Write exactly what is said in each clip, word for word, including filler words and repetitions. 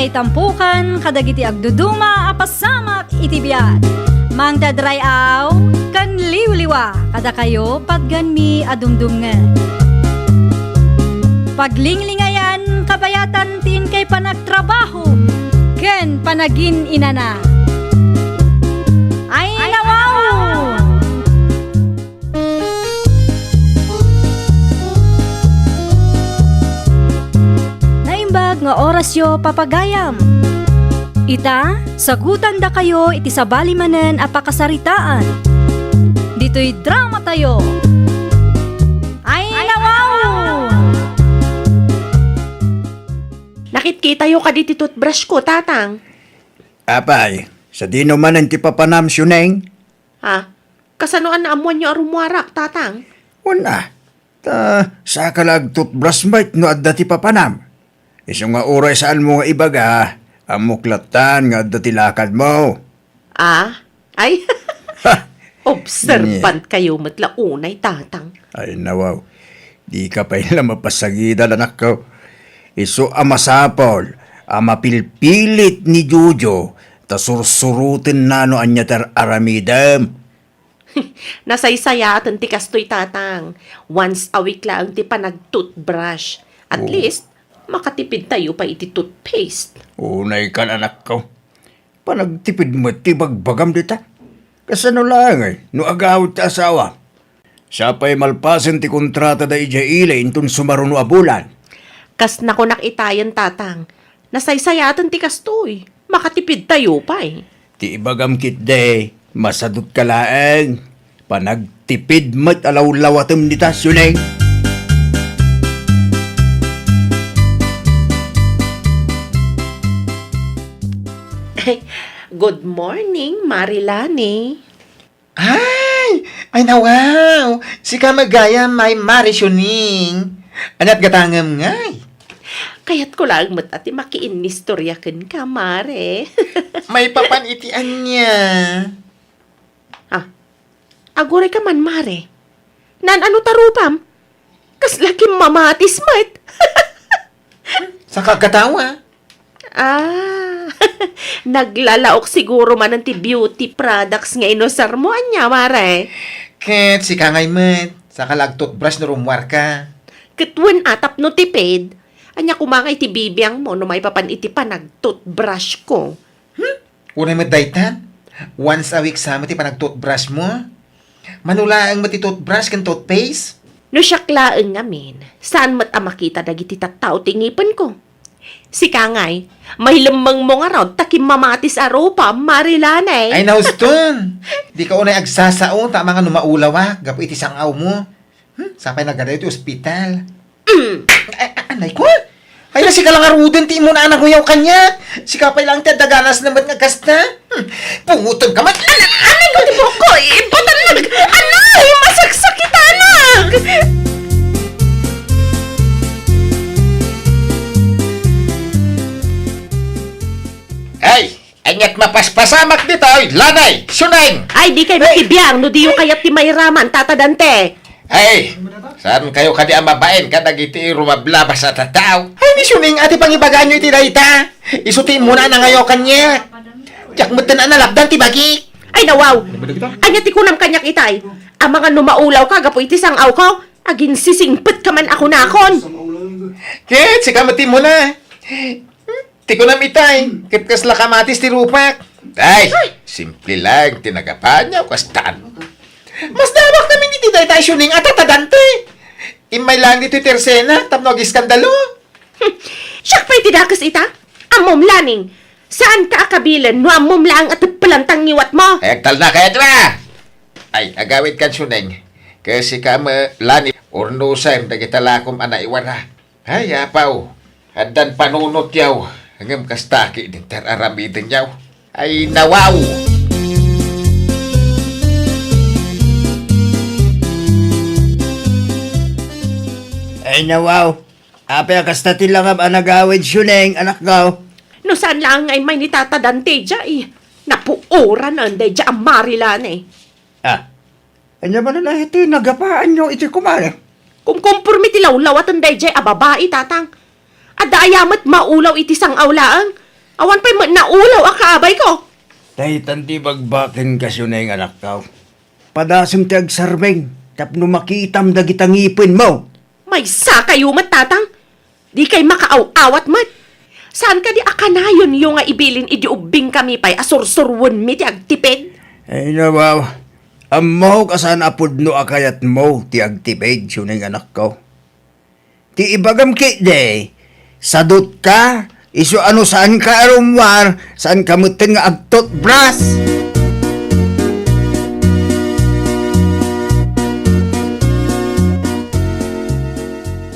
Itampukan kadagiti agduduma a pasamak iti biag. Mangted ray-aw ken liwliwa kadakayo patganmi a dumdumngeg. Paglinglingayan kabayatan ti inkay panagtrabaho ken panagin-inana. Ay, nawaw! Naimbag nga orasyo, papagayam. Ita, sagutandakayo iti sabali manen a pakasaritaan. Ditoy dramatayo. Ay, nawaw! Nakitkitayo kadi ti toothbrush ko, Tatang. Apay, sadino manen ti papanam, Siuneng? Ha? Kasano a naammoanyo a rummuarak, Tatang? Wen a, ta saka la agtoothbrush met no adda ti papanam. Isu nga uray saanmo nga ibaga, ammok lattan nga adda ti lakadmo. Ah? Ay? Ha! Observant kayo met la unay, Tatang. Ay, nawaw. Dika pay la mapasagidan, anakko. Isu a masapul a mapilpilit ni Jojo ta sursurotenna no ania ti ar-aramidem. Nasaysayaten ti kastoy, Tatang. Once a week laeng ti panag-toothbrush. At Oo. least, makatipidtayo pay iti toothpaste. Unay kan, anakko. Panagtipid met ti ibagbagam dita. Kasano laeng, ay, no agawid ti asawa? Sapay malpasen ti kontrata da idiay ili inton sumaruno a bulan. Kas nakunak itayen, Tatang. Nasaysayaten ti kastoy. Makatipidtayo pay. Ti ibagam ketdi, masadutka laeng. Panagtipid met a lawlawatem dita, Siuneng. Good morning, Mari Lani. Ay! Ay, nawaw! Sika met gayam, Mari Siuneng. Aniat gatangem ngay? Kayatko laeng met a ti makiinnistorya kenka, Mare. Maipapan iti ania? Ah, agurayka man, Mare. Naan-ano ta rupam? Kasla kimmamatis met. Saka agkatawa. Ah, naglalaok siguro manen ti beauty products nga inusarmo, ania, Mare? Ket sika ngay met, saka la agtoothbrush no rummuarka. Ket wen a tapno tipid, ania koma ngay ti bibiangmo no maipapan iti panagtoothbrushko? Hmm? Uray met dayta? Once a week sa met ti panagtoothbrushmo? Mano laeng met ti toothbrush ken toothpaste? No siak laeng ngamin, saan met a makita dagiti tattao ti ngipenko. Sika ngay, mailemmengmo ngarud ta kimmamatis a rupam, Mari Lani. Ay, nauston! Dika unay agsasao ta amangan no maulawak gapu iti sang-awmo. Hmm? Sapay nagadayo ti ospital. Mm. Ay, a-, anay ko? Ay, na sika lang aruden ti imuna a nanguyaw kaniak. Sika pay lang ti adda ganas na met nga kasta. Hmm. Pungoten ka met. Anay, anay ko ti buhok ko. Ipatanag. Anay, masaksakitanak. Ay, Aniat mapaspasamak ditoy, Lanay, Siuneng! Ay, dikay makibiang no diyo kayat ti mairaman, Tata Dante. Ay, saan kayo kadi a mabain kadagiti rumablabas a tattao? Ay, ni Siuneng, ati pangibaganyo iti dayta. Isu ti immuna a nangayo kaniak. Diak metten a nalapdan ti bagik. Ay, nawaw! Ania ti kunam kaniak itay? Amangan no maulaw ka gapu iti sang-aw ko, aginsisingpet ka man a kunakon. Ket sika met ti immuna. Ti kunam itay, ket kasla kamatis ti rupak. Ay, simple lang ti nagapaanyo, kastan. Masdawak namin iti dayta a Siuneng a Tata Dante. Immay lang ditoy ti ersena, tapno agiskandalo. Siak pay ti dakes ita? Ammom, Lanay. Saan ka a kabilen no ammom laeng a teppelan ti ngiwatmo? Ay, agtalna kayat na! Ay, agawid kan Siuneng. Kasi ka, Lanay, urnusen dagita lakom a naiwara. Ay, apaw, addan panunotyaw, ngem kasta ki din tar-aramidenyaw. Ay, nawaw! Ay, nawaw! Apay a kasta ti langam a nagawid, Siuneng, anakko? No saan laeng nga immay ni Tata Dante, jay. Napuoran, anday, jay, a marilan, eh. Ah, Ania manen a iti nagapaanyo iti kumare? Kumkompormi ti lawlawaten daydiay a babai, Tatang. Adda aya met maulaw iti sang-aw laeng? Awan pay met naulaw a kaabay ko. Daytan ti bagbaken kasyo na yung anak ko. Padasem ti agsarbeng tapno makitam dagita ngipen mo. Maysa kayo met, Tatang. Di kay makaaw-awat met. Saan kadi a kanayon yo nga ibilin idi ubbing kami pay a sursurwen mi ti agtipid? Ay, nawaw. Ammok a saan a pudno a kayat mo ti agtipid, siunay nga anak ko. Ti ibagam ketdi, sadut ka, isu ano saan ka arummuar, saan ka metten nga agtutbras.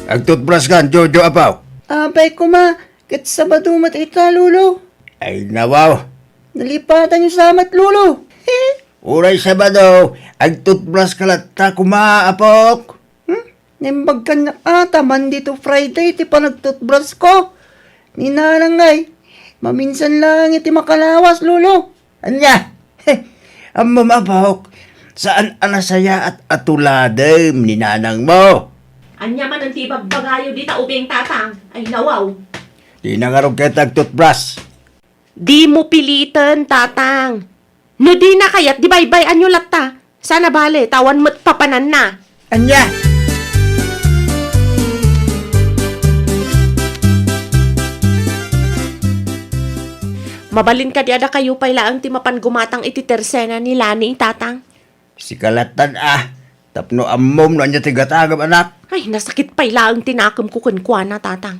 Agtutbras ka, Jojo, apo. Apay koma, ket Sabado met ita, Lolo. Ay, nawaw. Nalipatan yo sa met, Lolo. Uray Sabado, agtutbras ka latta koma, apok. Hmm? Naimbag kaniak a ta Monday to Friday ti panagtutbras ko. Ni Nanang ngay, maminsan lang iti makalawas, Lolo. Ania? Ammom, apok, saan a nasayaat a tuladem ni nanang mo. Ania man ti ibagbagayo dita ubing, Tatang? Ay, nawaw. Di na ngarud kayo agtutbras. Di mo piliten, Tatang. No di na kayat, di baybay-an yo latta. Sana bale, ta awan met papananna. Ania? Mabalin kadi a dakayo pay laeng ti mapan gumatang iti tersena ni Lani, Tatang? Sika lattan a, tapno ammom no ania ti gatangem, anak. Ay, nasakit pay laeng ti nakemko kenkuana, Tatang.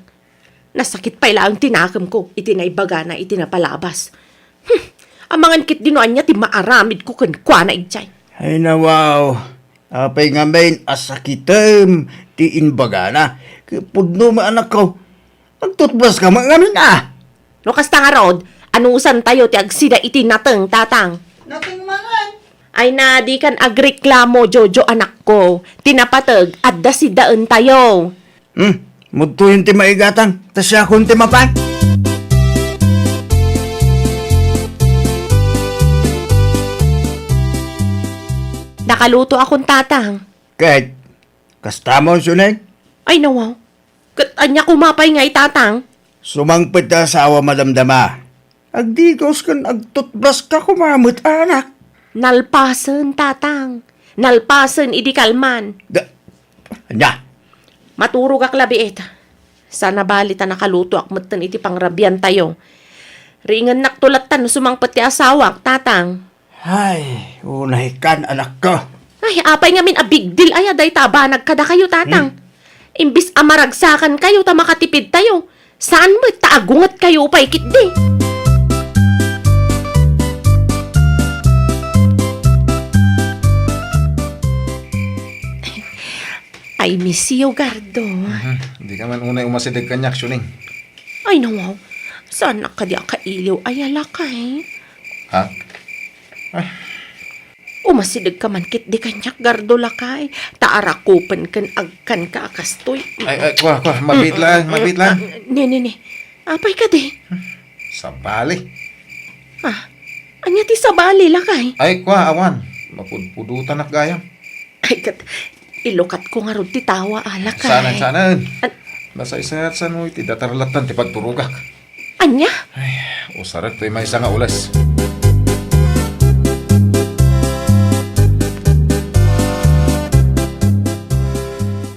Nasakit pay laeng ti nakemko iti naibagana iti napalabas. Hmm, amangan ketdi no ania ti maaramidko kenkuana idiay. Ay, nawaw. Apay ngamin a sakitem ti imbagana? Pudno met, anakko. Agtutbras ka met ngamin a. No kasta ngarud, anusantayo ti agsida iti nateng, Tatang? Nateng manen? Ay na, dikan agreklamo, Jojo, anakko. Ti napateg, adda sidaentayo. Hmm, mudtoyen ti maigatang, ta siakon ti mapan. Nakalutoakon, Tatang. Ket, kastamon, Suneng? Ay, nawaw. Ket ania koma pay ngay, Tatang? Sumangpet ti asawa, madamdama. Agdigaws ken agtutbras ka koma met, anak. Nalpasen, Tatang. Nalpasen idi kalman. Da-, ania? Maturogak labiit. Sana bale ta nakalutoak metten iti pangrabiantayo. Riingennakto latta no sumangpet ti asawak, Tatang. Ay, unay kan, anakko. Ay, apay ngamin a big deal aya dayta a banag kadakayo, Tatang? Hmm. Imbis a maragsakankayo ta makatipidtayo, saan met ta agungetkayo pay ketdi. I miss you, Gardo. Mhm. Di ka man unay umasideg kaniak, Siuning. Ay, nawaw. Saan kadi a kailiw aya, lakay? Ha? Ay. Umasideg ka man ketdi kaniak, Gardo, lakay. Ta arakupen ken agkanka a kastoy. Ay, ay, kua, kua. Mabiit lang, mabiit lang. Ne, ne, ne. Apay kadi? Sabali. Ah, ania ti sabali, lakay? Ay, kua, awan. Mapudpudotanak gayam. Ay, ket, ilukatko ngarud ti tawa, a, lakay. Saan, saan? An- Nasaysayat sano iti datar lattan ti pagturogak. Ania? Ay, usarek toy maysa nga ules.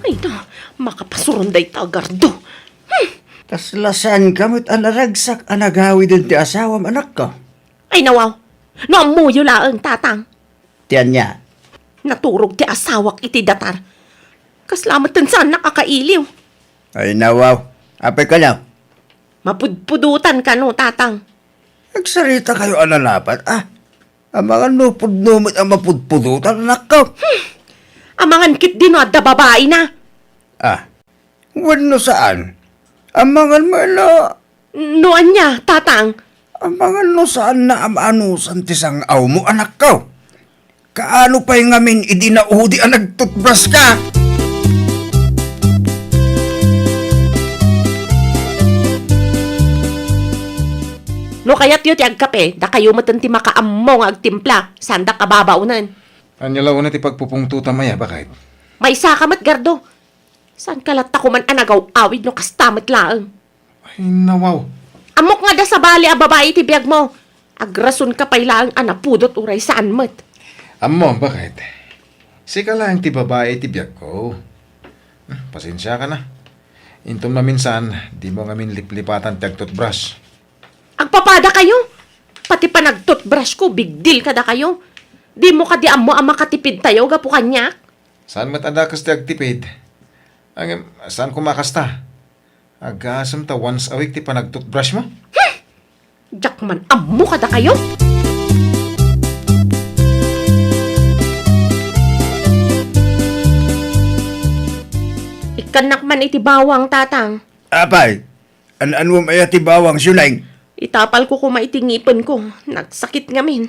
Ay, na, makapasuron dayta a Gardo. Hmm. Kasla saan ka met a naragsak a nagawiden ti asawam, anakko? Ay, nawaw. No ammoyo laeng, Tatang. Ti ania? Naturog ti asawak iti datar. Kasla met ti saannak a kailiw. Ay, nawaw. Apay kano? Mapudpudotan kano, Tatang. Agsarita kayo a nanapat, ah. Amangan no pudno met a mapudpudotan, anakko. Hmm. Amangan ketdi no adda babaina. Ah. Wenno saan? Amangan met no No ania, Tatang? Amangan no saanna a maanusan ti sang-awmo, anakko. Kaano pay ngamin idi naudi a nagtutbras ka? No kayatyo ti agkape, dakayo metten ti makaammo nga agtimpla, saandak a babaonen. Ania la unay ti pagpupungtotam aya, baket? Maysaka met, Gardo. Saanka latta koman a nagaw-awid no kasta met laeng? Ay, nawaw. Ammok nga adda sabali a babai iti biagmo. Agrasonka pay laeng a napudot uray saan met. Ammo, baket. Sika laeng ti babai iti biagko. Hmm, pasensiaka na. Inton maminsan, dimo ngamin liplipatan ti agtutbrush. Agpapadakayo! Pati panagtutbrushko, big deal kadakayo. Dimo kadi ammo a makatipidtayo gapu kaniak? Saan met a dakes ti agtipid? Ngem, saan koma a kasta? Agasem ta once a week ti panagtutbrushmo? Diak man ammo kadakayo. Ikkannak man iti bawang, Tatang. Apay, an-anuem aya ti bawang, Siuneng? Itapalko koma iti ngipenko. Nagsakit ngamin.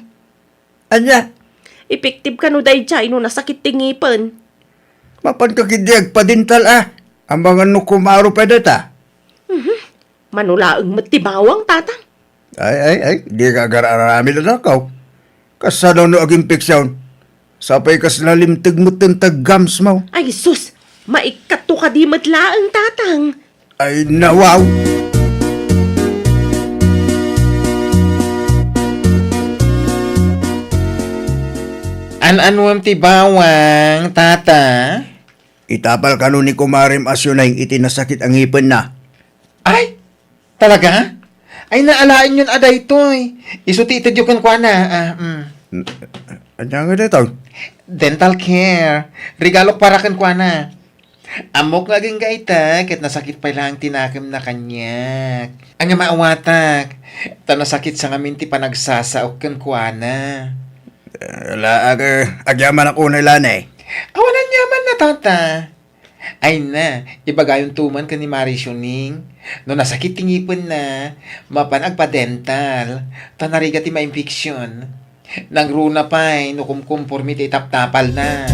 Ania? Epektibo kano daydiay no nasakit ti ngipen? Mapanka ketdi agpadental a. Amangan no kumaro pay dayta. Mhm. Mano laeng met ti bawang, Tatang. Ay, ay, ay, dika agar-aramid a dakkaw. Kasano no aginfeksion? Sapay kasla limteg met ti gums mo. Ay, sus! Maikkato kadi met laeng, Tatang. Ay, nawaw! An-anuem ti bawang, Tata? Itapal kano ni kumarem a Siuneng iti nasakit a ngipenna. Ay! Talaga? Ay, naalaenyon a daytoy. Isu ti itedyo kenkuana. Ah, mm. Ania nga daytoy? Dental care. Regalok para kenkuana. Ammok nga agingga ita, ket nasakit pay laeng ti nakemna kaniak. Ania maawatak, ta nasakit sa ngamin ti panagsasaok kenkuana. Eh, ala, ag-, agyamanak unay la, ne. Awan aniaman na, Tata. Ay na, ibagayonto man ken ni Mari Siuneng. No nasakit ti ngipenna, mapan agpa-dental, ta narigat ti mainfeksion. Nangruna pay no kumkumpormi ti itaptapalna.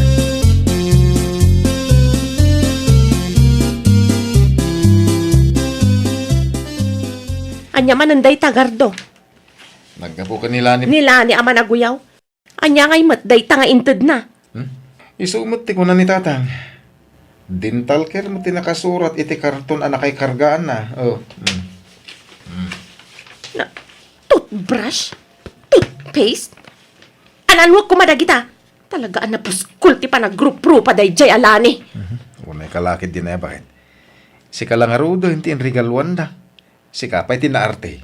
Ania manen dayta, Gardo? Naggapu ken ni Lani. Ni Lani a managuyaw? Ania ngay met dayta nga intedna? Hmm? Isu met ti kuna ni Tatang. Dental care met ti nakasurat iti karton a nakaikargaanna. Oh. Hmm. Hmm. Na, toothbrush? Toothpaste? An-anuek koma dagita? Talaga a napuskol ti panagruprupa daydiay a Lani. Mhm. Unay ka la ketdi, ne, baket. Sika la ngaruden ti inregaluanda. Sika pay ti naarte.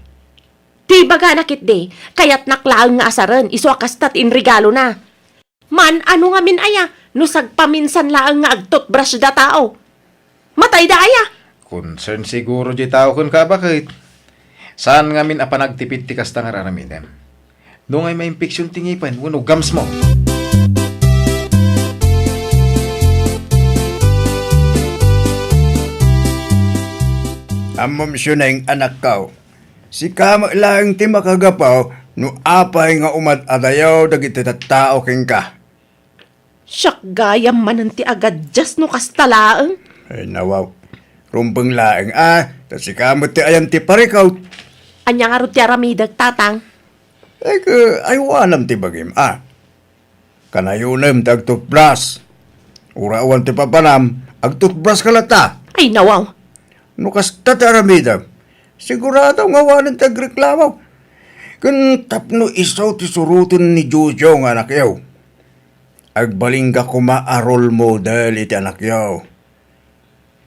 Ti ibagana ketdi, kayatnak laeng nga asaren, isu a kasta ti inregalona. Man-ano ngamin aya no sagpaminsan laeng nga agtutbrushda tao? Matayda aya? Concern siguro diay tao kenka, baket. Saan ngamin a panagtipid ti kasta nga ar-aramidem. No ngay mainfeksion ti ngipen wenno gums mo. Ammom, Siuneng, anakko. Sika met laeng ti makagapu no apay nga umad-adayo dagiti tattao kenka. Siak gayam manen ti agadias no kasta laeng. Ay, nawaw. Rumbeng laeng, a, ta sika met ti ayan ti parikut. Ania ngarud ti aramidek, Tatang? Ay, ka, aywanam ti bagim, a. Kanayonem ti agtutbrush. Uray awan ti papanam, agtutbrush ka latta. Ay, nawaw. No kasta ti aramidem, sigurado nga awanen ti agreklamo. Ken tapno isu ti suroten ni Jojo nga anakyo, agbalinka koma a role model iti anakyo.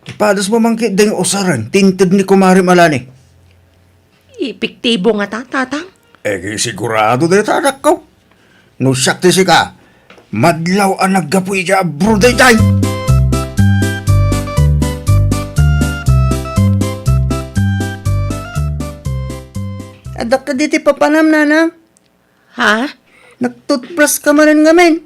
Ti padasmo man ketdi nga usaren ti inted ni kumarem a Lani. Epektibo ngata, Tatang? Eh, sigurado dayta, anakko. No siak ti sika, madlaw a naggapu idiay abroad daytay. Adda kadi ti papanam, Nanang? Ha? Nagtutbrush ka manen ngamin.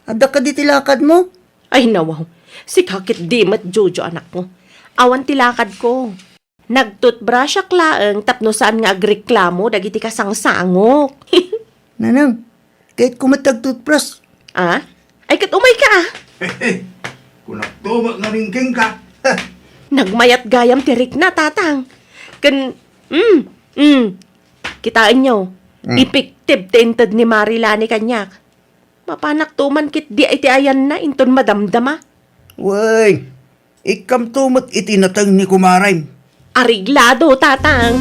Adda kadi ti lakadmo? Ay, nawaw. Sika ketdi met, Jojo, anakko. Awan ti lakadko. Nagtutbrushak laeng tapno saan nga agreklamo dagiti kasangsangok. Nanang, kayatko met ti agtutbrush. Ah? Ay, ket umayka, ah. Kunakto met ngamin kenka. Nagmayat gayam ti rikna, Tatang. Ken, mm, mm. Kitaenyo, Mm. Epektibo ti inted ni Mari Lani kaniak. Mapanakto man ketdi iti ayanna inton madamdama. Wen, ikkamto met iti nateng ni kumarem. Areglado, Tatang.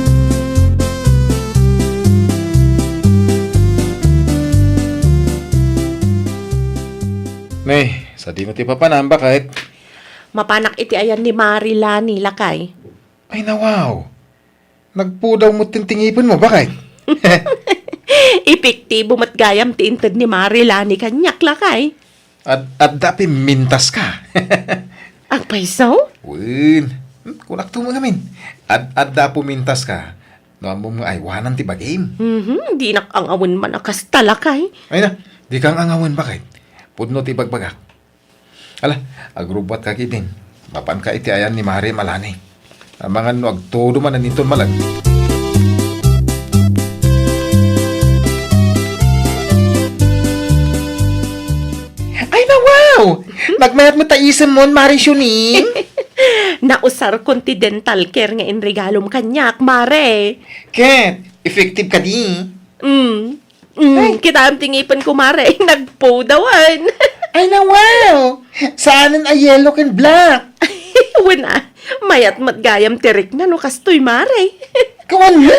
Nay, sadino ti papanam, baket? Mapanak iti ayan ni Mari Lani, lakay. Ay, nawaw. Nagpudaw met ti ngipenmo, baket? Epektibo met gayam ti inted ni Mari Lani kaniak, lakay. Ad-, adda pay mintaska. Agpayso? Wen. Hmm, kunakto met ngamin. Ad-, adda pay mintaska. No ammom nga aywanam ti bagim. Mhm, dinak angawen man a kasta, lakay. Ay na, dika angawen, baket? Pudno ti ibagbagak. Ala, agrubbuatka ketdin. Mapanka iti ayan ni Mari Lani. Amangan no agtudo manen inton malag. Ay, nawaw! Nagmayat met ta isemmo, Mari Shuning. Nausarkon ti dental care nga inregalom kaniak, Mare. Ket, effective kadi? Mm. Mm, ay. Kitaem ti ngipenko, Mare. Nagpudawan. Ay, nawaw! Saanen a yellow ken black. Wen a, mayat met gayam ti rikna no kastoy, Mare. Kawan na!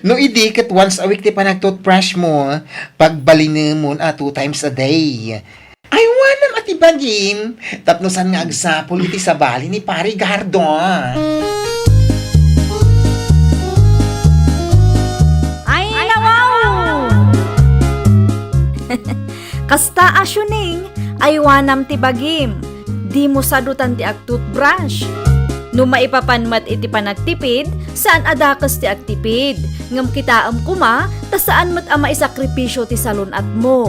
No idi ket once a week ti panag-toothbrush mo, pagbalinemon a two times a day. Aywanam a ti bagim, tapno saan nga agsapul iti sabali ni Pari Gardo. Ay, nawaw! Kasta a siuning, aywanam ti bagim. Dimo sadutan ti ag-toothbrush. No maipapan met iti panagtipid, saan a dakes ti agtipid. Ngem kitaem koma ta saan met a maisakripisio ti salun-atmo.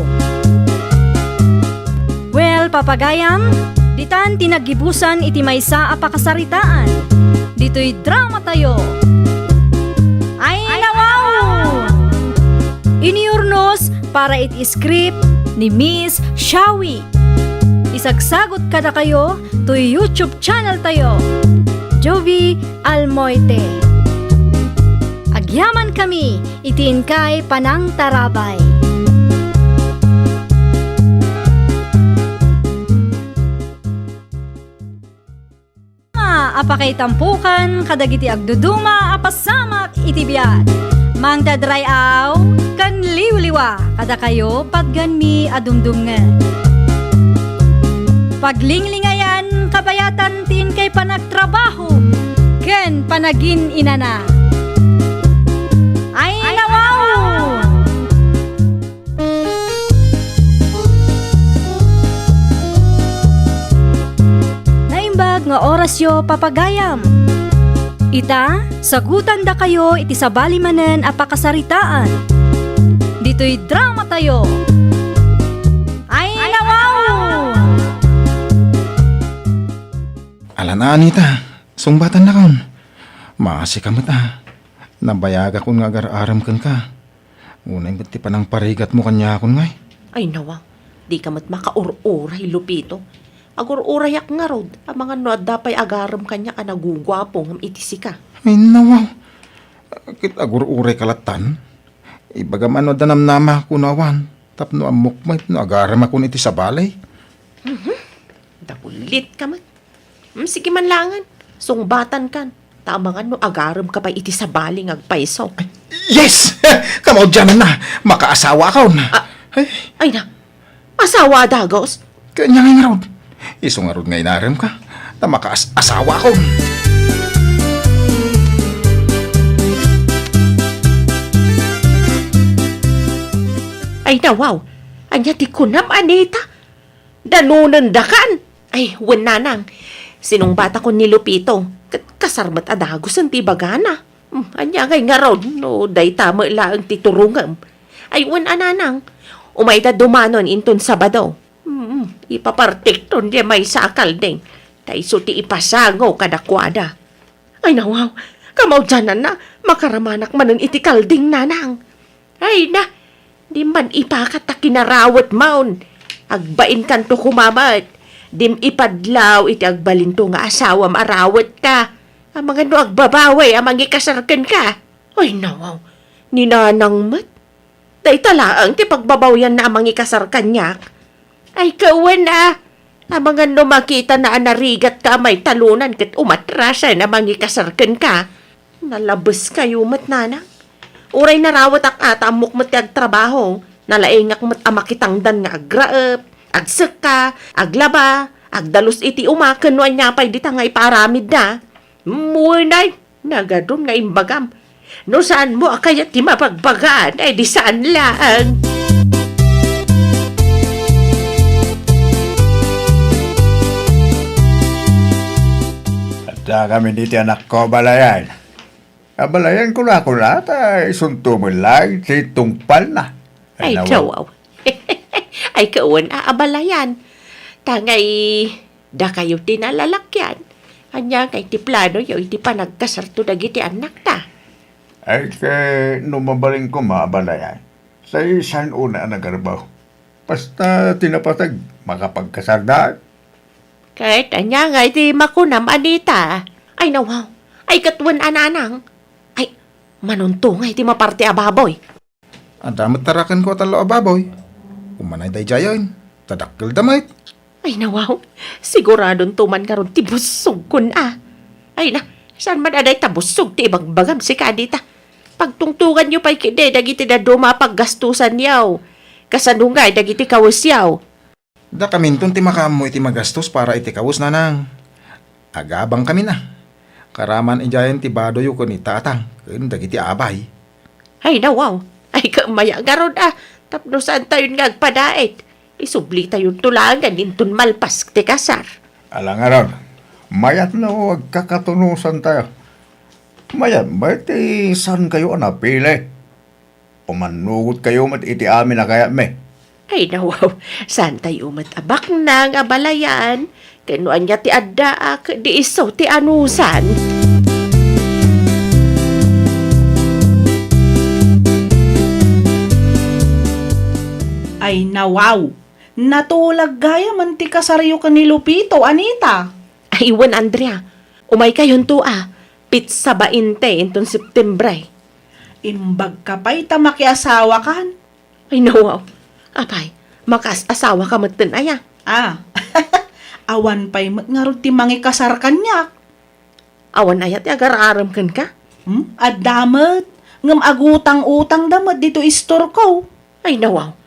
Well, papagayam, ditan ti naggibusan iti maysa a pakasaritaan. Ditoy dramatayo. Ay, nawaw! Inurnos para iti script ni Miss Shawi. Isagsagot kadakayo toy YouTube channel tayo, Jovie Almoite. Agyamankami iti inkay panangtarabay. A pakaitampokan kadagiti agduduma a pasamak iti biag. Mangted ray-aw ken liwliwa kadakayo patganmi a dumdumngeg. Paglinglingayan kabayatan ti inkay panagtrabaho ken panagin-inana. Ay, nawaw! Naimbag nga orasyo, papagayam. Ita, sagutandakayo iti sabali manen a pakasaritaan. Ditoy dramatayo. Ay, nawaw! Ala na, Anita. Sungbatannakon. Maasika met a. Nabayagakon nga agar-arem kenka. Unay met ti panangparigatmo kaniakon ngay. Ay, nawaw. Dika met makaur-uray, Lupito. Agur-urayak ngarud, amangan no adda pay agarem kaniak a naguguapo ngem iti sika. Ay, nawaw. Ket agur-urayka lattan. Ibagam a no adda namnama kuno awan, tapno ammok met no agaremakon iti sabali. Mhm. Dapulitka met. Hmm, sige man langen. Sungbatankan. Ta amangan no agaremka pay iti sabali nga agpayso. Ay, yes! Kamaudiananna, makaasawaakon. Ah, ay. Ay na, asawa a dagos? Kanya nga ngarud. Isu ngarud nga inaremka, ta makaas-asawaakon. Ay, nawaw. Ania ti kunam, Anita? Danonendakan? Ay, wen, nanang. Sinungbatakon ni Lupito, ket kasar met a dagosen ti ibagana. Hmm, ania ngay ngarud no dayta met laeng ti turongem? Ay, wen a, nanang. Umayda dumanon inton Sabado. Hmm, ipapartikton diay maysa a kalding. Ta isu ti ipasango kadakuada. Ay, nawaw. Kamaudiananna, makaramanak manen iti kalding, nanang. Ay na, di man ipakat ta kinarawetmon. Agbainkanto koma met. Dim ipadlaw iti agbalinto nga asawam a rawetka. Amangan no agbabawi a mangikasar kenka. Ay, nawaw. Ni nanang met. Dayta laeng ti pagbabawianna a mangikasar kaniak. Ay, kawen a. Amangan no makitana a narigatka a maitalonan ket umatrasen a mangikasar kenka. Nalabeskayo met, nanang. Uray narawetak a ta ammok met ti agtrabaho, nalaingak met a makitangdan nga agraep. Agsekka, aglaba, agdalus iti uma, ken no ania pay dita nga ipaaramidna. Wenay, nagadun nga imbagam. No saanmo a kayat ti mabagbagaan, ay di saan laeng. Adda kami diti anakko, abalayan. Abalayan, kuna-kuna, ta isunto met laeng ti tungpalna. Ay, nawaw. Ay, kawan a abalayan. Ta ngay, dakayo ti nalalakian. Ania ngay ti planoyo iti panagkasarto dagiti annakta? Ay, ket no mabalin koma, abalayan, say saan unay a nagarbaw. Basta ti napateg, makapagkasarda. Ket ania ngay ti makunam, Anita? Ay, nawaw. Ay, ket wen a nanang. Ay, manunto ngay ti maparti a baboy. Adda met tarakenko a tallo a baboy. Umanay daydiayen, ta dakkelda met. Ay, nawaw. Siguradonto man ngarud ti bussogkon a. Ay na, saan man a dayta bussog ti ibagbagam sika, Anita? Pagtungtoganyo pay ketdi dagiti dadduma a paggastusanyo. Kasano ngay dagiti kawesyo? Dakaminton ti makaammo iti magastos para iti kawes, nanang. Agabangkamin a. Karaman idiayen ti badoyo ken ni tatang ken dagiti abay. Ay, nawaw. Ay, kammaya ngarud a. Tapno saantayon nga agpadaet, isublitayonto laengen inton malpas ti kasar. Ala ngarud, mayat no agkakatunosantayo. Mayat met ti saankayo a napili. Umannugotkayo met iti amin a kayatmi. Ay, nawaw, saantayo met a baknang, abalayan, ken no ania ti addaak, di isu ti anusan. Ay, nawaw, natulag gayamen ti kasaryo ken ni Lupito, Anita. Ay, wen, Andrea, umaykayonto a, petsa bainte inton Septiembre. Imbagka pay ta makiasawakan. Ay, nawaw. Apay, makaas-asawaka metten aya? Ah, awan pay met ngarud ti mangikasar kaniak. Awan aya ti agar-arem kenka? Hmm? Adda met. Ngem agutang-utangda met ditoy istorko. Ay, nawaw.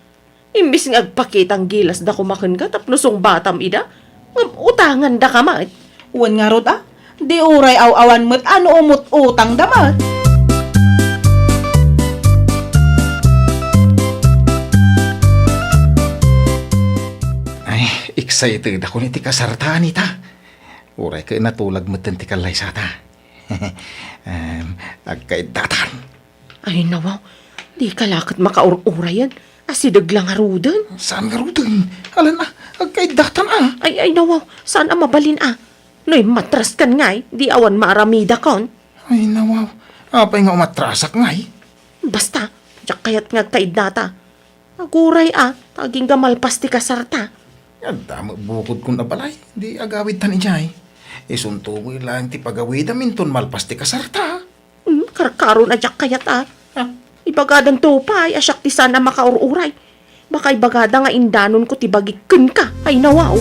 Imbes nga agpakitang gilasda koma kenka tapno sungbatam ida, ngem utangandaka met. Wen ngarud a, di uray aw-awan met a no umut-utangda met. Ay, excited ako iti kasarta, Anita. Uray ket natulag metten ti kallaysata. Em, agkaiddatan. Ay, nawaw. Dika la ket makaur-urayen. Asideg la ngaruden. Saan ngaruden? Alan a, agkaiddatan a. Ay, ay, nawaw. Saan a mabalin a? No immatraskan ngay, di awan maaramidakon. Ay, nawaw. Apay nga umatrasak ngay? Basta, diak kayat nga agkaiddata. Aguray a, ta agingga malpas ti kasarta. Adda met bukodkon a balay, di agawidtan idiay. Isunto met laeng ti pagawidam inton malpas ti kasarta. Hmm, karkaron a diak kayat a. Ah. Ibagadanto pay a siak ti saan a makaur-uray. Baka ibagada nga indanonko ti bagik kenka. Ay, nawaw.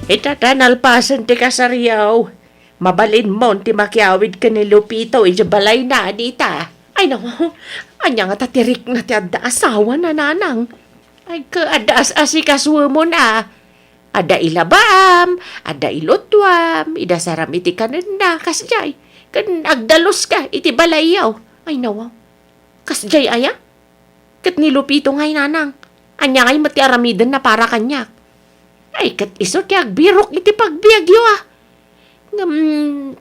Ita ta nalpasen ti kasaryo. Mabalinmon ti makiawid ken ni Lupito idiay balayna, Anita. Ay, naku, ania ngata ti rikna ti adda asawana, nanang? Ay, ket adda as-asikasuemon a. Adda ilabaam, adda ilutuam, idasaram iti kanenna, kasdiay. Ken agdaluska iti balayyo. Ay, naku. Kasdiay aya? Ket ni Lupito ngay, nanang, ania ngay met ti aramidenna para kaniak? Ay, ket isu ti agbirok iti pagbiagyo a. Ngem,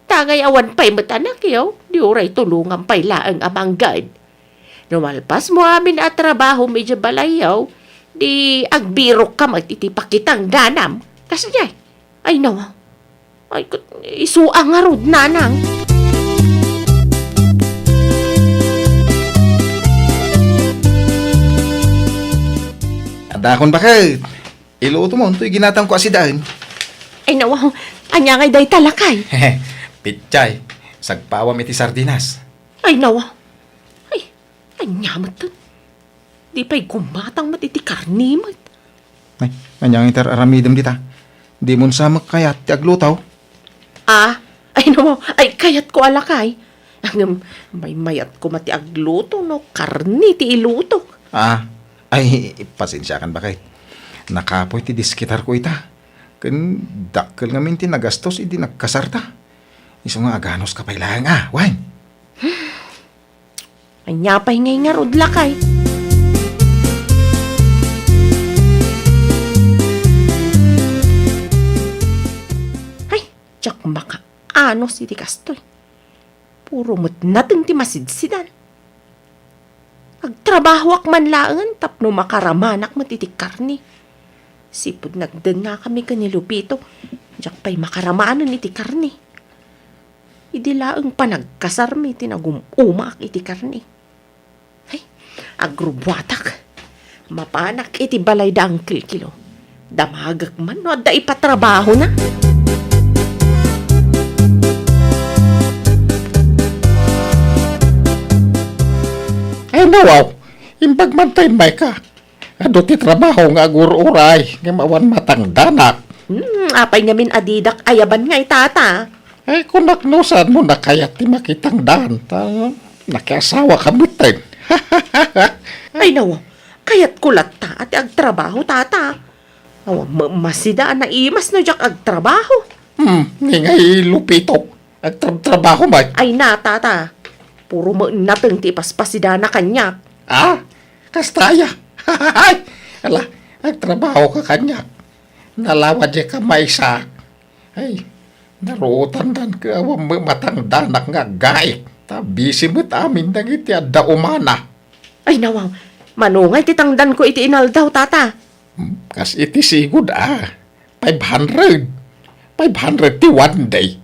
ta ngay awan pay met anakyo, di uray tulongam pay laeng a manggad. No malpasmo amin a trabahom idiay balayyo, di agbirokka met iti pakitangdanam. Kasdiay. Ay, naku. Ay, ket isu a ngarud, nanang. Adakon baket. Ilutomon toy ginatamko a sidaen. Ay, naku. Ania ngay dayta, lakay? Pechay. Sagpawam iti sardinas. Ay, naku. Ay, Ania met? Di pay gumatang met iti karne met. Ay, ania nga iti ar-aramidem dita? Di mo sa met kayat ti agluto? Ah, ay no, ay kayatko a lakay. Ngem, maymayat koma ti agluto no karne ti ilutok. Ah, ay, pasensiakan, baket. Nakapoy ti diskitarko ita. Ken dakkel ngamin ti nagastos idi nagkasarta. Isu nga aganuska pay laeng a, wen. Ania pay ngay ngarud, lakay? Ay, diak makaanus iti kastoy. Puro met nateng ti masidsidan. Agtrabahoak man laengen tapno makaramanak met iti karne. Sipud nagdennakami ken ni Lupito, diak pay makaramanen iti karne. Idi laeng panagkasarmi ti nagum-umaak iti karne. Ay, agrubuatak. Mapanak iti balay da Uncle Kilo. Damagek man no adda ipatrabahona. Ay, nawaw. Imbag man ta immayka. Adu ti trabaho nga agur-uray ngem awan matangdanak. Hmm, apay ngamin a didak ayaban nga itata? Ay, kunak no saan mo nakayat ti makitangdan, ta nakiasawaka metten. Ay, nawa, kayatko latta a ti agtrabaho, tata. Awan met masida a naimas no diak agtrabaho. Hmm, ni ngay Lupito, agtrabtrabaho met. Ay na, tata. Puro met nateng ti ipaspasidana kaniak. Ah, kasta aya. Ala, agtrabahoka kaniak. Nalawa dika maysa. Ay, naruotandan ket awan met matangdanak nga aggaik. Ta busy met amin dagiti adda umana. Ay, nawaw. Mano ngay ti tangdanko iti inaldaw, tata? Hmm, kas iti sigud a. Five hundred. Five hundred ti one day.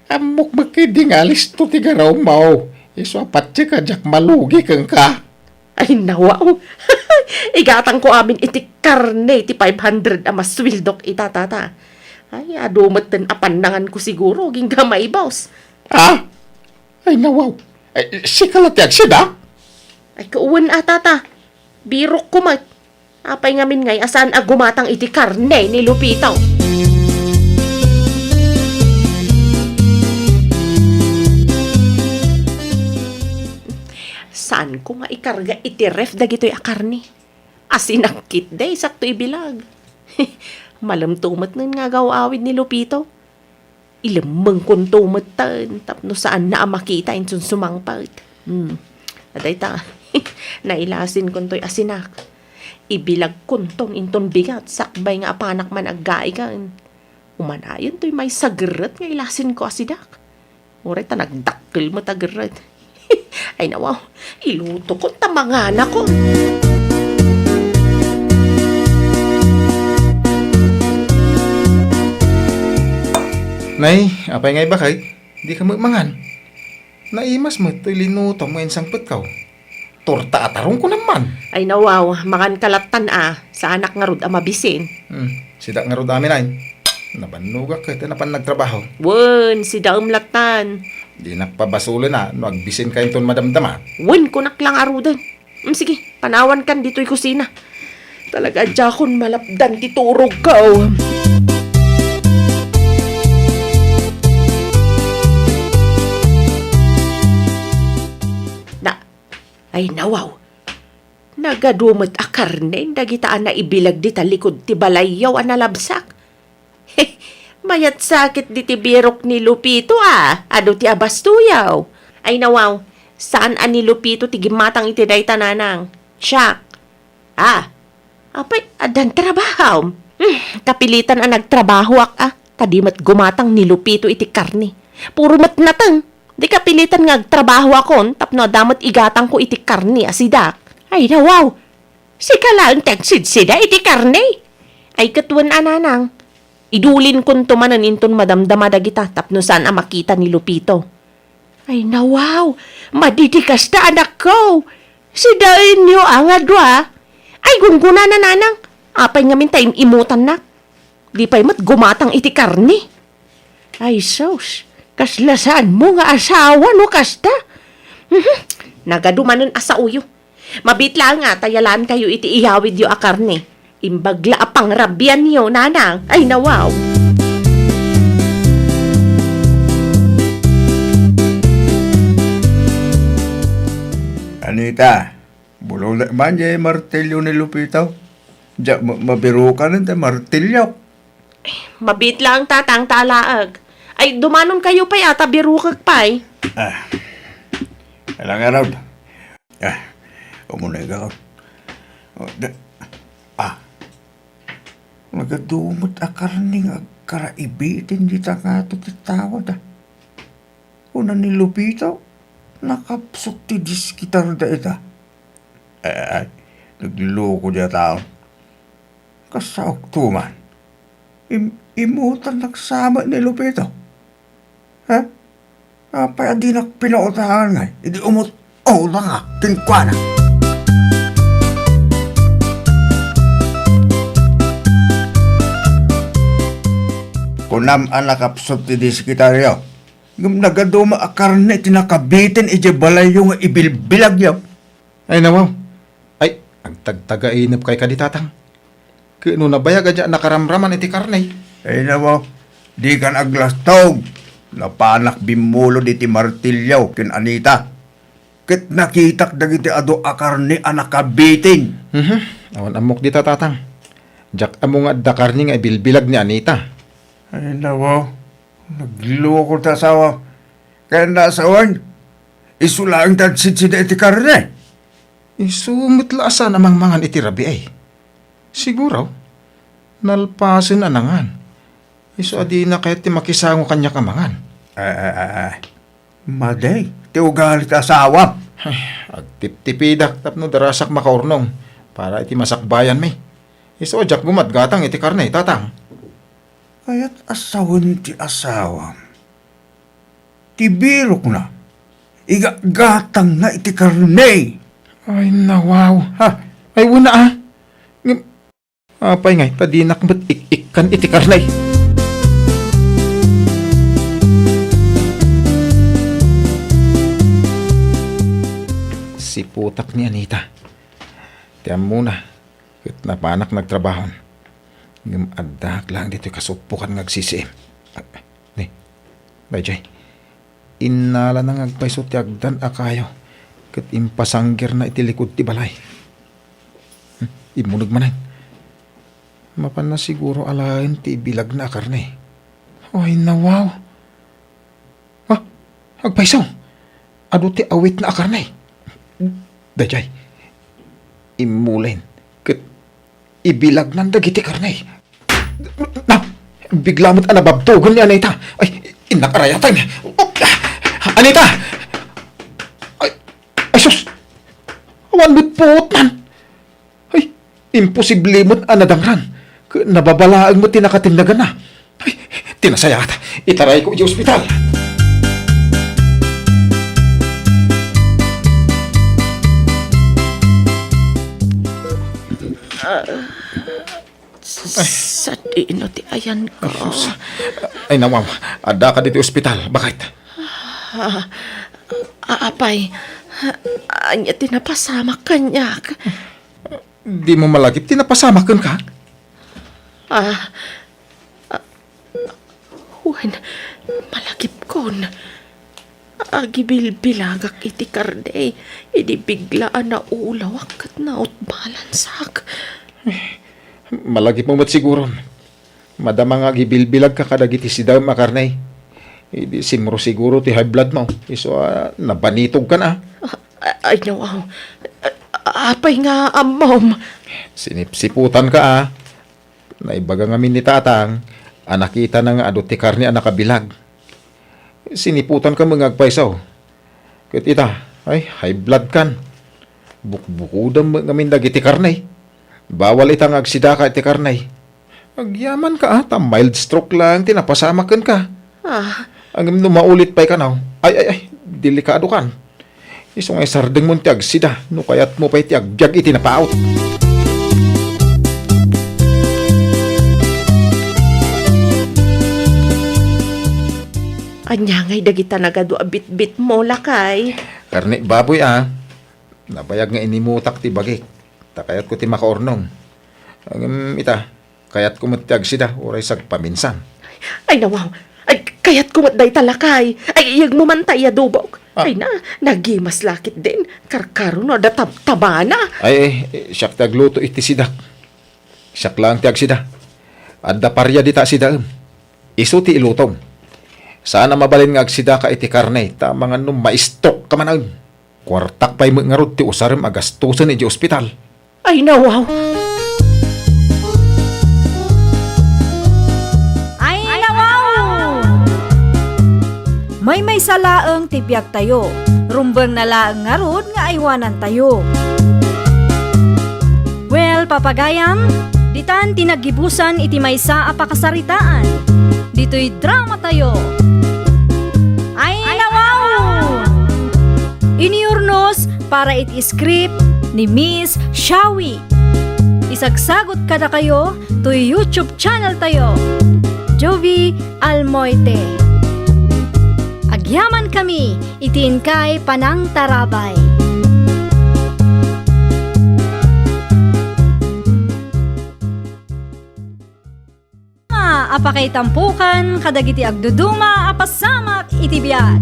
Ammok met ketdi nga alisto ti garawmo. Isu a patiek a diak malugi kenka. Ay, nawaw. Igatangko amin iti karne ti five hundred a masueldok ita, tata. Ay, adu metten a pannanganko siguro, agingga maibus. Ah? Ay, nawaw. Ay, sika la ti agsida? Ay, kawen a, tata. Birokko met. Apay ngamin ngay a saan a gumatang iti karne ni Lupito? Saanko nga ikarga iti ref dagitoy a karne? Asinak ketdi, sakto ibilag. Malemto met nga agaw-awid ni Lupito. Ilemmengkonto metten tapno saanna a makita inton sumangpet. Hmm. Adayta, nailasinkontoy asinak. Ibilagkonton inton bigat sakbay nga apanak man aggaiken. Umanayentoy maysa gerret nga ilasinko a sidak. Uray ta nagdakkel met a gerret. Ay, nawaw, ilutokon ta manganakon. Nay, apay nga ibakay? Dika met mangan. Naimas met toy linutom nga insangpetko. Torta a tarong kunam man. Ay, nawaw, manganka lattan a. Saanak ngarud a mabisin. Hmm, sidak ngarud amin ay. Nabannogak ket napan nagtrabaho. Wen, sidaem lattan. Dinak pabasolen a no agbisinka inton madamdama. Wen, kunak la ngaruden. Hmm, sige, panawankan ditoy kusina. Talaga, diakon malapdan ti turogko. Na, ay, nawaw. Nagadu met a karne dagita a naibilag dita likud ti balayyo a nalabsak. Mayat sa ketdi ti birok ni Lupito a, adu ti abastoyaw. Ay, nawaw, saan a ni Lupito ti gimmatang iti dayta, nanang? Siak. Ah, apay, addan trabahom? Hmm, kapilitan a nagtrabahoak a, ta di met gumatang ni Lupito iti karne. Puro met nateng. Di kapilitan nga agtrabahoakon tapno adda met igatangko iti karne a sidak. Ay, nawaw! Sika laeng ti agsidsida iti karne. Ay, ket wen a, nanang. Idulinkonto manen inton madamdama dagita tapno saan a makita ni Lupito. Ay, nawaw! Madi ti kasta, anakko! Sidaenyo a nga dua. Ay, gunggonana, nanang. Apay ngamin ta im-imutannak? Di pay met gumatang iti karne. Ay, sus, kasla saanmo nga asawa no kasta? Mhm. Nagadu manen a saoyo. Mabiit laeng a ta yalankayo iti iyawidyo a karne. Imbag la a pangrabianyo, nanang. Ay, nawaw. Anita, bulolek man jay martilyo ni Lupito. Diak ma-, mabirukanen ti martilyo. Mabiit laeng, tatang, ta alaek. Ay, dumanonkayo pay a ta birukek pay. Ah. Ala ngarud. Ah, umuneg ako. Oh, da-, ah. Nagadu met a karne nga agkaraibitin dita ngato ti tawada. Kuna ni Lupito, nakapsut ti diskitar dayta. Ay, ay, ay, nagloko diay a tao. Kasaok to man. Im-, imutan nagsama ni Lupito. Ha? Apay a dinak pinautangan ngay? Idi umut-, utangak kenkuana. Kunam a nakapsut ti diskitaryo. Ngem nagadu met a karne ti nakabitin idiay balayyo nga ibilbilagyo. Ay, nawaw. Ay, agtagtagainepkay kadi, tatang. Ket no nabayag a diak nakaramraman iti karne. Ay, nawaw. Dikan aglastog. Napanak bimmulod iti martilyo ken Anita. Ket nakitak dagiti adu a karne a nakabitin. Mhm. Awan ammok dita, tatang. Diak ammo nga adda karne nga ibilbilag ni Anita. Ay, nawaw. Nagloko ti asawa. Kayatna a sawen, isu laeng ti agsidsida iti karne. Isu met la a saan a mangmangan iti rabii. Siguro, nalpasen a nangan. Isu a dina kayat ti makisango kaniak a mangan. Ay, ay, ay, ay. Madi ti ugali ti asawam. Ay, agtiptipidak tapno darasak makaurnong para iti masakbayanmi. Isu a diak bumadgatang iti karne, tatang. Kayat a sawen ti asawam. Ti birokna, igatgatangna iti karne. Ay, nawaw. Ha? Ay, wen a. Ngem, apay ngay, ta dinak met ik-ikkan iti karne. Siputak ni Anita. Ti ammona, ket napanak nagtrabaho. Ngem addaak laeng ditoy kasuppokan nga agsisiim. Ah, ni, daydiay. Innalana nga agpayso ti agdan a kayo, ket impasanggirna iti likud ti balay. Hmm, immuneg manen. Mapanna siguro alaen ti ibilagna a karne. Ay, nawaw. Ha? Agpayso? Adu ti awitna a karne? Daydiay, immulen ket ibilagnan dagiti karne. Na, bigla met a nababtogen ni Anita. Ay, innak arayatan. Anita! Ay, ay sus! Awan met puotnan. Ay, imposible met a nadangran. Ket nababalaeng met ti nakatenneganna. Ay, ti nasayaat, itarayko idiay ospital. Ah, sadino ti ayanko? Ay, sus. Ay, nawaw, addaka ditoy ospital. Bakit? Ah, a-, apay, ania ti napasamak kaniak? Dimo malagip ti napasamak kenka? Ah, ah, wen, malagipkon. Agibilbilagak iti karne, idi bigla a naulawak ket nautbalansak. Malagipmo met siguron. Madama nga agibilbilagka kadagiti sidaem a karne. Idi simro siguro ti high blood mo. Isu a nabanitogkan a. Ah, ay, nawaw. Ah, apay nga ammom? Sinipsiputanka a. Naibaga ngamin ni tatang a nakitana nga adu ti karne a nakabilag. Siniputanka met nga agpayso. Ket ita, ay, high blood kan. Bukbukodem met ngamin dagiti karne. Bawal ita nga agsidaka iti karne. Agyamanka a, ta mild stroke laeng ti napasamak kenka. Ah. Ngem no maulit pay kano, ay, ay, ay, delikado kan. Isu nga isardengmon ti agsida no kayatmo pay ti agbiag iti napaut. Ania ngay dagita nagadu a bitbitmo, lakay? Karne baboy a. Nabayag nga inimutak ti bagik, ta kayatko ti makaurnong. Ngem ita, kayatko met ti agsida, uray sagpaminsan. Ay, nawaw! Ay, kayatko met dayta, lakay! Ay, iyegmo man ta iyadobok. Ah. Ay na, nagimas la ketdin. Karkaro no adda tabtabana. Ay, eh, siak ti agluto iti sidak. Siak laeng ti agsida. Adda paria dita asidaem. Isu ti ilutom. Saan a mabalin nga agsidaka iti karne, ta amangan no maistok ka manen. Kuartak pay met ngarud ti usarem a gastusen iti ospital. Ay, nawaw! Ay, nawaw! Maymaysa laeng ti biagtayo. Rumbengna laeng ngarud nga aywanantayo. Well, papagayam, ditan ti naggibusan iti maysa a pakasaritaan. Ditoy dramatayo. Ay, nawaw! Inurnos para iti script ni Miss Shawi. Isagsagut kadakayo toy YouTube channel tayo, Jovie Almoite. Agyaman kami iti inkay panangtarabay. A pakaitampokan kadagiti agduduma a pasamak iti biag.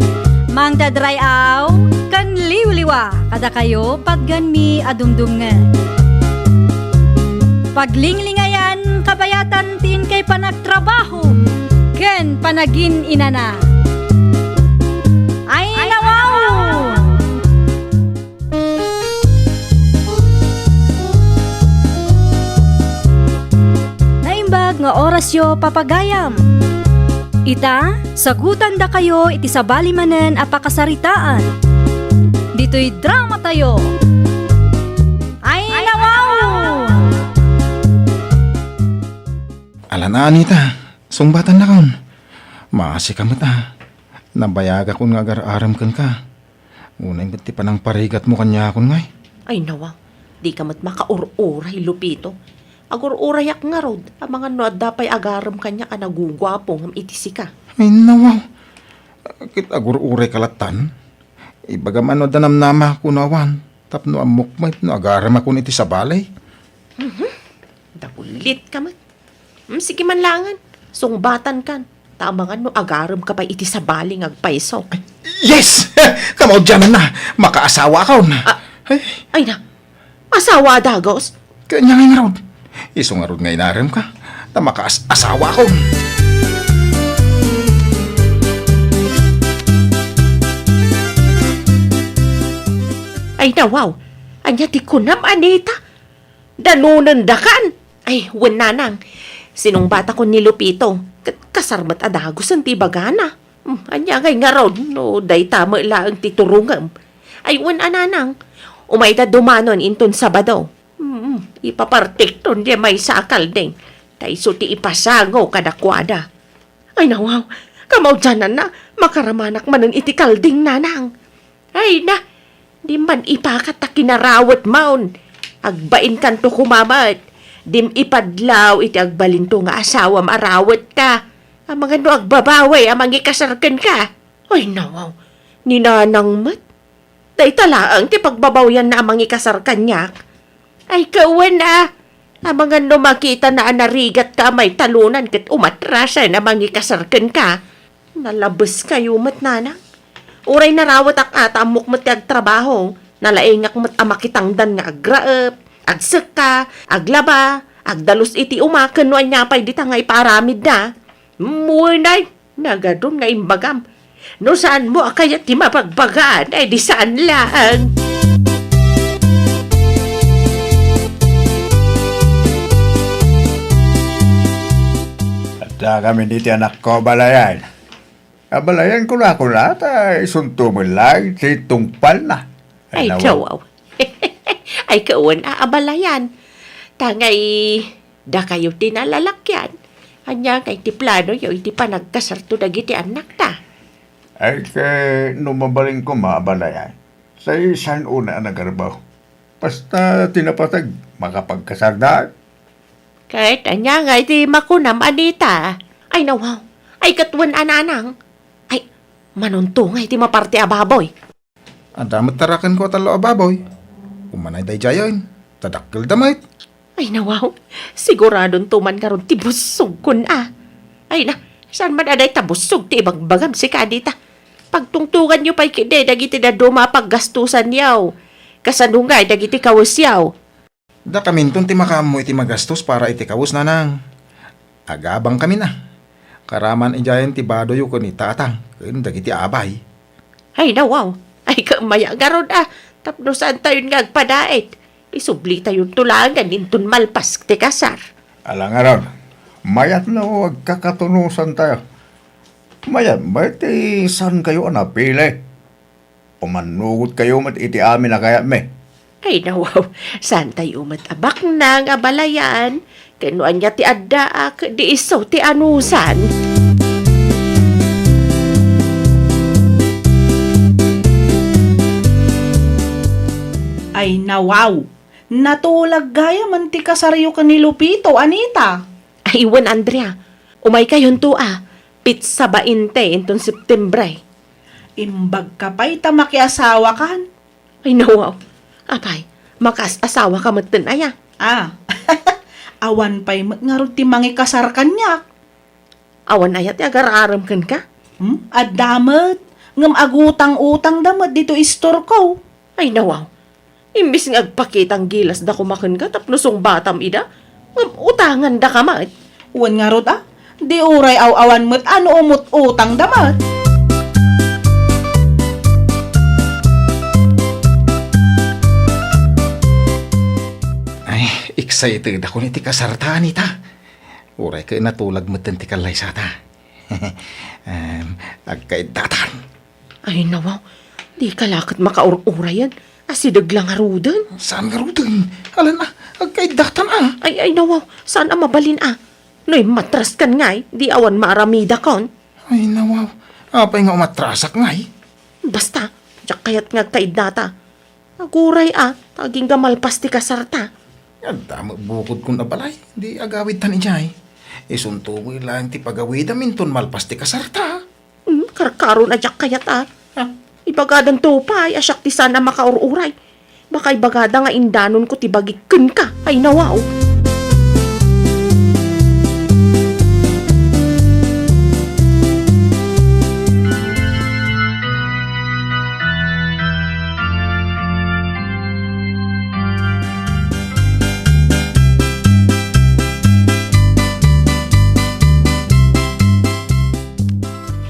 Mangdadray-aw ken liwliwa kadakayo patgenmi a dumdumngeg. Paglinglingayan kabayatan ti inkay panagtrabaho ken panagin-inana. Ay, nawaw! Naimbag nga orasyo, papagayam. Ita, sagutandakayo iti sabali manen a pakasaritaan. Ditoy dramatayo. Ay, nawaw! Ala na, Anita. Sungbatannakon. Maasika met a. Nabayagakon nga agar-arem kenka. Unay met ti panangparigatmo kaniakon ngay. Ay, nawa, dika met makaur-uray, Lupito. Agur-urayak ngarud, amangan no adda pay agarem kaniak a naguguapo ngem iti sika. Ay, nawa. Ket agur-uray ka lattan. Ibagam no adda namnama kuno awan, tapno ammok met no agaremakon iti sabali. Mhm. Dagulit ka met. Hmm, sige man laengen. Sungbatankan. Ta amangan no agarem ka pay iti sabali nga agpayso. Ay, yes! Kamaudiananna, makaasawaakon. Ah, ay. Ay na, asawa a dagus? Kanya nga ngarud. Isu ngarud nga inarem ka, ta makaas-asawaakon. Ay na, wow. Ania ti kunam, Anita? Danonendakan? Ay, wen, nanang. Sinungbatakon ni Lupito, ket kasar met a dagusen ti ibagana. Hmm, ania ngay ngarud no dayta met laeng ti turongem? Ay, wen a, nanang. Umayda dumanon inton Sabado. Hmm, ipapartikton diay maysa a kalding. Ta isu ti ipasango kadakuada. Ay, nawaw, kamaudiananna, makaramanak manen iti kalding, nanang. Ay na, di man ipakat ta kinarawetmon. Agbainkanto koma met. Dim ipadlaw iti agbalinto nga asawam a rawetka. Amangan no agbabaway a mangikasar kenka. Ay, nawaw, ni nanang met. Dayta laeng ti pagbabawianna a mangikasar kaniak. Ay, kawen a. Amangan no makitana a narigatka a maitalonan ket umatrasen a mangikasar kenka. Nalabeskayo met, nanang. Uray narawetak a ta ammok met ti agtrabaho, nalaingak met a makitangdan nga agraep, agsekka, aglaba, agdalus iti uma ken no ania pay dita nga ipaaramidda. Wenay, nagadun nga imbagam. No saanmo a kayat ti mabagbagaan, ay di saan laeng. Adda kami diti anakko, abalayan. Abalayan, kunakuna, ta isunto met laeng ti tungpalna. Ay, nawa. Ay, kawen a, abalayan. Ta ngay, dakayo ti nalalakian. Ania ngay ti planoyo iti panagkasarto dagiti annakta? Ay, ket no mabalin koma, abalayan, say saan unay a nagarbaw? Basta ti napateg, makapagkasarda. Ket ania ngay ti makunam, Anita? Ay, nawaw. Ay, ket wen a, nanang. Ay, manunto ngay ti maparti a baboy. Adda met tarakenko a tallo a baboy. Manay daydiayen, ta dakkelda met. Ay, nawaw. Siguradonto man ngarud ti bussogkon a. Ay na, saan man a dayta bussog ti ibagbagam sika dita? Pagtungtonganyo pay ketdi dagiti dadduma a paggastosanyo. Kasano ngay dagiti kawesyo? Dakaminton ti makaammo iti magastos para iti kawes, nanang. Agabangkamin a. Karaman idiayen ti badoyo ken ni tatang ken dagiti abay. Ay, nawaw. Ay, kammaya ngarud a. Tapno saantayon nga agpadaet. Isublitayonto laengen inton malpas ti kasar. Ala ngarud, mayat no agkakatunosantayo. Mayat met ti saankayo a napili. Pumannugotkayo met iti amin a kayatmi. Ay, nawaw, saantayo met a baknang a balayan, ken no ania ti addaak, di isu ti anusan. Ay, nawaw, natulag gayamen ti kasaryo ken ni Lupito, Anita. Ay, wen, Andrea, umaykayonto a, petsa bainte inton Septiembre. Imbagka pay ta makiasawakan. Ay, nawaw. Apay, makaas-asawaka metten aya? Ah, awan pay met ngarud ti mangikasar kaniak. Awan aya ti agar-arem kenka? Hmm? Adda met. Ngem agutang-utangda met ditoy istorko. Ay, nawaw. Imbes nga agpakitang gilasda koma kenka tapno sungbatam ida, ngem utangandaka met. Wen ngarud a, di uray aw-awan met a no umut-utangda met. Ay, excited ako iti kasarta, Anita. Uray ket natulag metten ti kallaysata. Em, agkaiddatan. Ay, nawaw. Dika la ket makaur-urayan. Asideg la ngaruden. Saan ngaruden? Alan a, agkaiddatan a. Ay, ay, nawaw. Saan a mabalin a? No immatraskan ngay, di awan maaramidakon. Ay, nawaw. Apay nga umatrasak ngay? Basta, diak kayat nga agkaiddata. Aguray a, ta agingga malpas ti kasarta. Adda met bukodkon a balay, di agawidtan idiay. Isunto met laeng ti pagawidam inton malpas ti kasarta. Hmm, karkaron a diak kayat a. Ha? Ibagadanto pay a siak ti saan a makaur-uray. Baka ibagada nga indanonko ti bagik kenka. Ay, nawaw.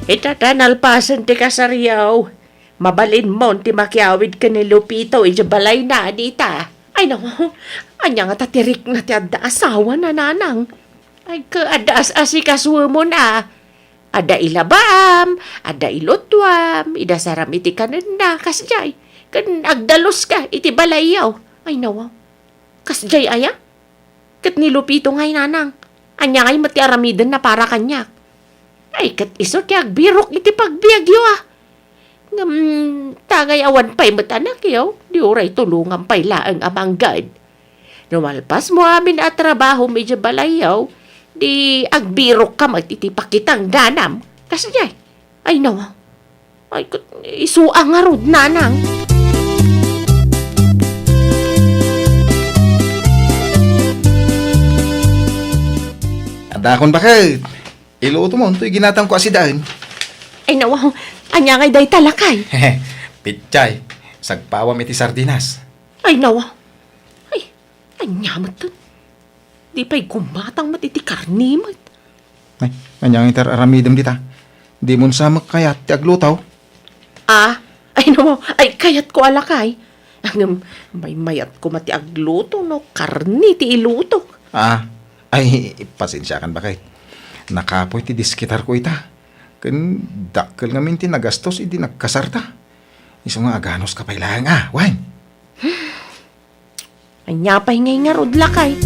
Ita ta nalpasen ti kasaryo. Mabalinmon ti makiawid ken ni Lupito idiay balayna, Anita. Ay, naku, ania ngata ti rikna ti adda asawana, nanang? Ay, ket adda as-asikasuemon a. Adda ilabaam, adda ilutuam, idasaram iti kanenna, kasdiay. Ken agdaluska iti balayyo. Ay, naku, kasdiay aya? Ket ni Lupito ngay, nanang, ania ngay met ti aramidenna para kaniak? Ay, ket isu ti agbirok iti pagbiagyo a. Ngem, ta ngay awan pay met anakyo, di uray tulongam pay laeng a manggad. No malpasmo amin a trabahom idiay balayyo, di agbirokka met iti pakitangganam. Kasdiay. Ay, naku. Ay, ket isu a ngarud, nanang. Adakon, baket. Ilutomon toy ginatamko a sidaen. Ay, naku. Ania ngay dayta, lakay? Pechay. Sagpawam iti sardinas. Ay, naku. Ay, ania met? Di pay gumatang met iti karne met. Ay, ania ngay ti ar-aramidem dita? Dimon sa met kayat ti agluto? Ah, ay, naku, ay, kayatko a lakay. Ngem, maymayatko met ti agluto no karne ti ilutok. Ah, ay, pasensiakan, baket. Nakapoy ti diskitarko ita. Ken dakkel ngamin ti nagastos idi nagkasarta. Isu nga aganuska pay laeng a, wen. Ania pay ngay ngarud, lakay?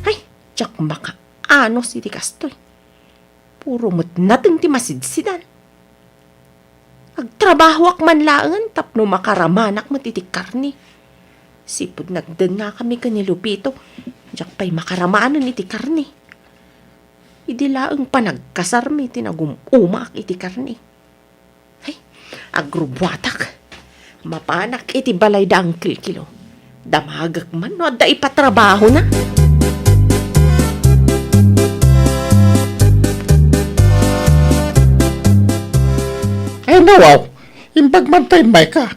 Ay, diak makaanus iti kastoy. Puro met nateng ti masidsidan. Agtrabahoak man laengen tapno makaramanak met iti karne. Sipud nagdennakami ken ni Lupito, diak pay makaramanen iti karne. Idi laeng panagkasarmi ti nagum-umaak iti karne. Ay, agrubbuatak. Mapanak iti balay da Uncle Kilo. Damagek man no adda ipatrabahona. Ay, nawaw. Imbag man tayo, Micah.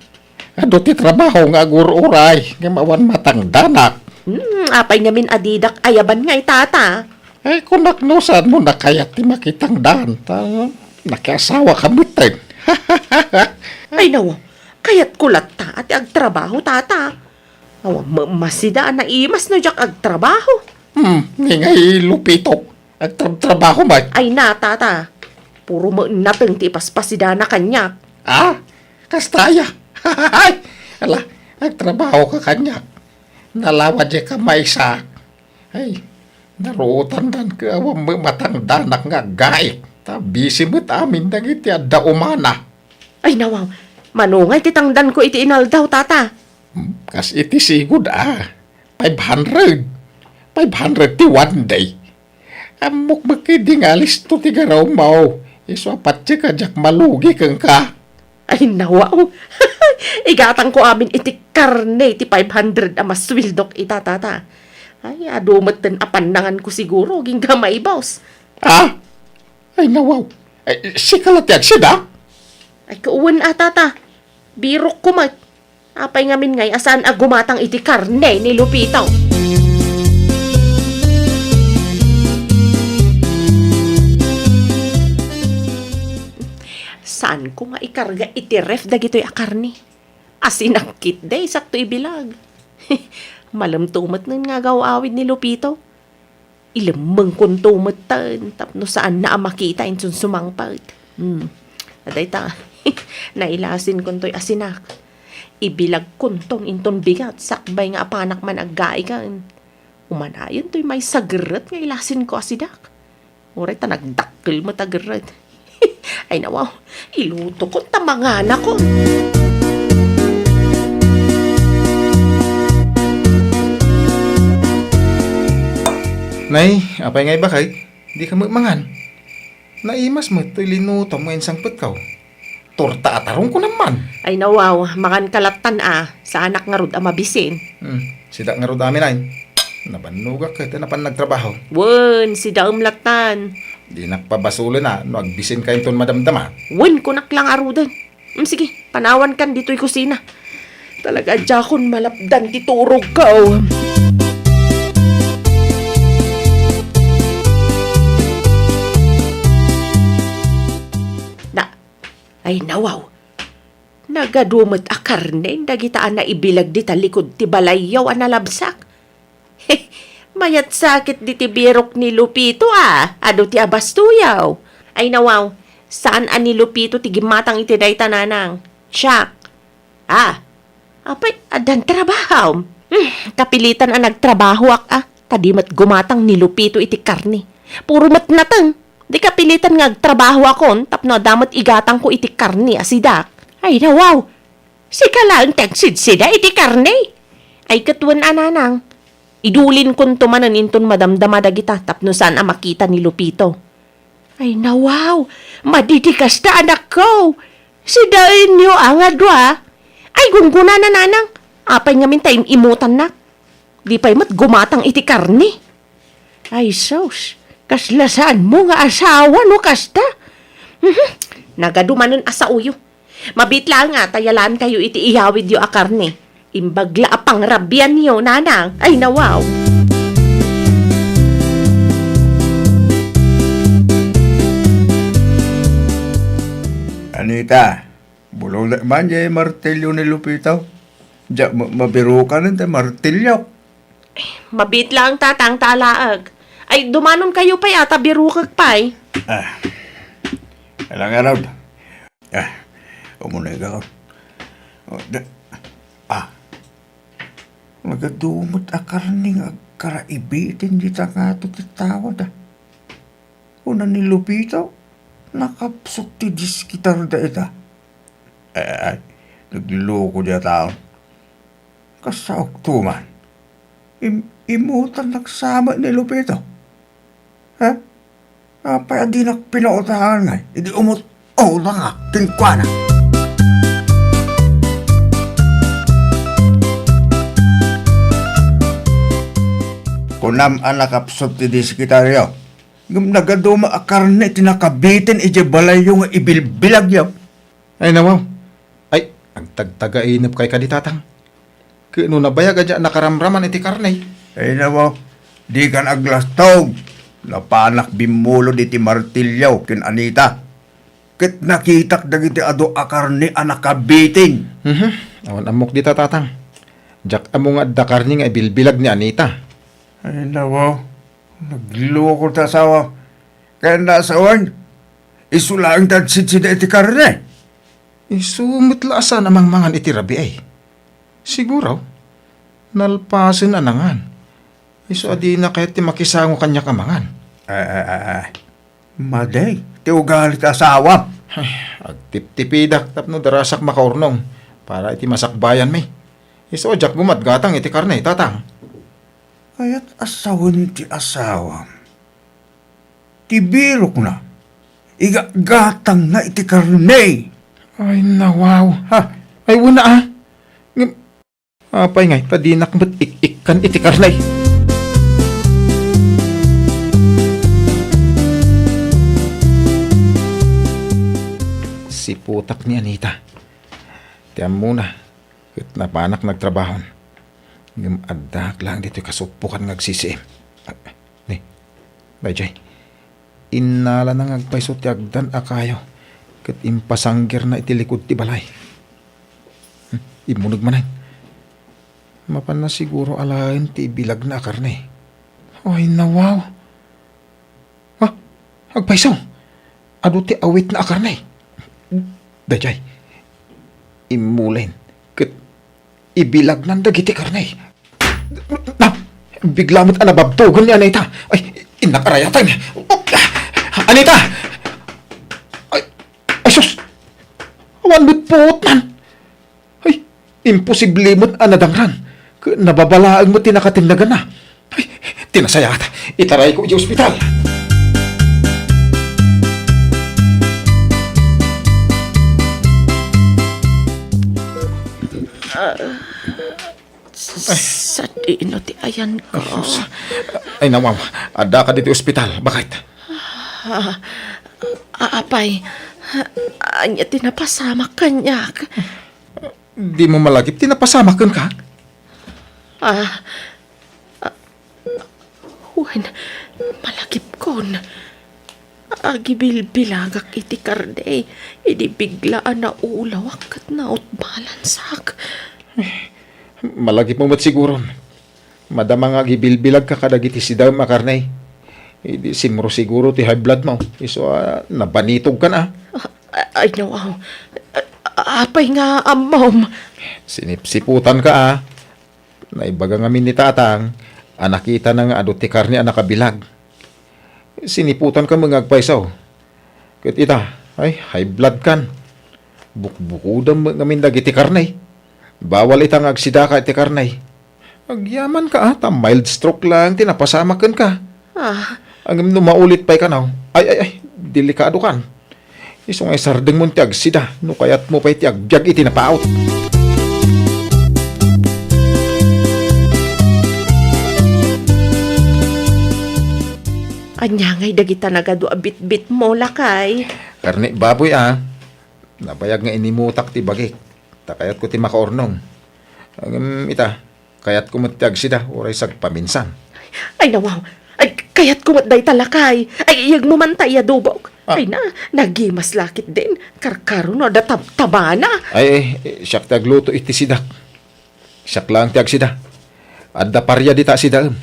Adu ti trabaho nga agur-uray, ngem awan matangdanak. Hmm, apay ngamin a didak ayaban ngay, tata? Ay, kunak no saan mo nakayat ti makitangdan, ta nakiasawa ka metten. Ay, nawa, kayat ko latta a ti agtrabaho, tata. Awan ma-, masida a naimas no diak agtrabaho. Hmm, ni ngay Lupito, agtrab-trabaho met. Ay na, tata. Puro met nateng ti ipaspasidana kaniak. Ah, kasta aya. Ala, agtrabaho ka kaniak. Nalawa diay ka maysa. Ay, naruotandan ket awan met matangdanak nga aggaik. Ta busy met amin dagiti adda umana. Ay, nawaw. Mano ngay ti tangdanko iti inaldaw, tata? Hmm, kas iti sigud a. Five hundred. Five hundred ti one day. Ammok met ketdi nga alisto ti garawmo. Isu a patiek a diak malugi kenka. Ay, nawaw. Igatangko amin iti karne ti five hundred a masueldok ita, tata. Ay, adu metten a pannanganko siguro, agingga maibus. Ah? Ay, nawaw. Ay, sika la ti agsida? Ay, kawen a, tata. Birokko met. Apay ngamin ngay a saan a gumatang iti karne ni Lupito? Saanko nga ikarga iti ref dagitoy a karne. Asinak ketdi, sakto ibilag. Malemto met nga agaw-awid ni Lupito. Ilemmengkonto metten tapno saanna a makita inton sumangpet. Hmm. Adayta, nailasinkontoy asinak. Ibilagkonton inton bigat sakbay nga apanak man aggaik. Umanayon toy maysa a gerret nga ilasinko asidak. Uray ta nagdakkel met a gerret. Ay, nawaw, ilutokon ta manganakon. Nay, apay ngay baket? Dika met mangan. Naimas met toy linutom nga insangpetko. Torta a tarong kunam man. Ay, nawaw, mangan ka lattan a. Saanak ngarud a mabisin. Hmm, sida ngarud amin ay. Nabannogak ket napan nagtrabaho. Wen, sidaem lattan. Dinak pabasolen a no agbisinka inton madamdama. Wen, kunak la ngaruden. Hmm, sige, panawankan ditoy kusina. Talaga, diakon malapdan ti turogko. Na, ay, nawaw. Nagadu met a karne dagita a naibilag dita likud ti balayyo a nalabsak. Mayat sakit diti birok ni Lupito a, adu ti abastoyaw. Ay, nawaw, saan a ni Lupito ti gimmatang iti dayta, nanang. Siak. Ah, apay, addan trabahom? Hmm, kapilitan a nagtrabahoak a, ta di met gumatang ni Lupito iti karne. Puro met nateng. Di kapilitan nga agtrabahoakon tapno adda met igatangko iti karne a sidak. Ay, nawaw! Sika laeng ti agsidsida iti karne. Ay, ket wen a, nanang. Idulinkonto manen inton madamdama dagita tapno saan a makita ni Lupito. Ay, nawaw! Madi ti kasta, anakko! Sidaenyo a nga dua. Ay, gunggonana, nanang. Apay ngamin ta im-imutannak? Di pay met gumatang iti karne. Ay, sus, kasla saanmo nga asawa no kasta? Mhm, nagadu manen a saoyo. Mabiit laeng a ta yalankayo iti iyawidyo a karne. Imbag la a pangrabianyo, nanang. Ay, nawaw. Anita, bulong man jay martilyo ni Lupito. Diak ma-, mabirukanen ti martilyo. Mabiit laeng, tatang, ta alaek. Ay, dumanonkayo pay a ta birukek pay. Ah. Alang arod. Ah, umunay ka. Oh, da-, ah. Nagadu met a karne nga agkaraibitin dita ngato ti tawad, ah. Kuna ni Lupito, nakapsut ti diskitarda ita. Eh, nagluloko dia tao. Kasaok tuman. Im-, imutan nagsamat ni Lupito. Ha? Apay a dinak pinautangan ngay? Idi umut-utangak kenkuana. Kunam a nakapsut ti diskitario. Ngem nagaduma a karne ti nakabitin idiay balayyo nga ibilbilagyo. Ay, nawaw. Ay, agtagtagainep kay kadi, Tatang. Ket no nabayag a diak nakaramraman iti karne. Ay, nawaw. Dikan aglastog. Napanak bimmulod iti martillo ken Anita. Ket nakitak dagiti adu a karne a nakabitin. Mhm. Awan ammok dita, Tatang. Diak ammo nga adda karne nga ibilbilag ni Anita. Ay, nawaw. Nagloko ti asawa. Kaya nasawan, isu laeng ti agsidsida iti karne. Isu met la a saan a mangmangan iti rabii. Siguro, nalpasen a nangan. Isu a dina kayat ti makisango kaniak a mangan. Ay, ay, ay, ay. Madi ti ugali ti asawam. Ay, agtiptipidak tapno darasak makaurnong para iti masakbayanmi. Isu a diak gumatgatang iti karne, Tatang. Kayat a sawen ti asawam. Ti birokna, igatgatangna iti karne. Ay, nawaw. Ha? Ay, wen a. Ngem, apay ngay, ta dinak met ik-ikkan iti karne. Siputak ni Anita. Ti ammona, ket napanak nagtrabahon. Ngem addaak laeng ditoy kasuppokan nga agsisiim. Ah, ni, daydiay, innalana nga agpayso ti agdan a kayo, ket impasanggerna iti likud ti balay. Hmm, immuneg manen. Mapanna siguro alaen ti ibilagna a karne. Ay, nawaw. Ha? Agpayso? Adu ti awitna a karne. Daydiay, immulen ket ibilagnan dagiti karne. Na, bigla met a nababtogen ni Anita. Ay, innak arayatan. Anita! Ay, ay sus! Awan met puotnan. Ay, imposible met a nadangran. Ket nababalaeng met ti nakatenneganna. Ay, ti nasayaat, itarayko idiay ospital. Ah, sadino ti ayanko. Ay, nawaw. Addaka ditoy ospital. Bakit? Ah, apay, ania ti napasamak kaniak? Dimo malagip ti napasamak kenka? Ah, ah, wen, malagipkon. Agibilbilagak iti karne, idi bigla a naulawak ket nautbalansak. Eh, malagipmo met siguron. Madama nga agibilbilagka kadagiti sidaem a karne. Idi simro siguro ti high blood mo. Isu a nabanitogkan a. Ah, ay, nawaw. Ah, apay nga ammom? Sinipsiputanka a. Naibaga ngamin ni Tatang a nakitana nga adu ti karne a nakabilag. Siniputanka met nga agpayso. Ket ita, ay, high blood kan. Bukbukodam met ngamin dagiti karne. Bawal ita nga agsidaka iti karne. Agyamanka a, ta mild stroke laeng ti napasamak kenka. Ah. Ngem no maulit pay kano, ay, ay, ay, delikado kan. Isu nga isardengmon ti agsida no kayatmo pay ti agbiag iti napaut. Ania ngay dagita nagadu a bitbitmo, lakay? Karne baboy a. Nabayag nga inimutak ti bagik. Ta kayatko ti makaurnong. Ngem ita, kayatko met ti agsida, uray sagpaminsan. Ay, nawaw. Ay, kayatko met dayta, lakay. Ay, iyegmo man ta iyadobok. Ah. Ay na, nagimas la ketdin. Karkaro no adda tabtabana. Ay, ay, siak ti agluto iti sidak. Siak laeng ti agsida. Adda paria dita sidaem.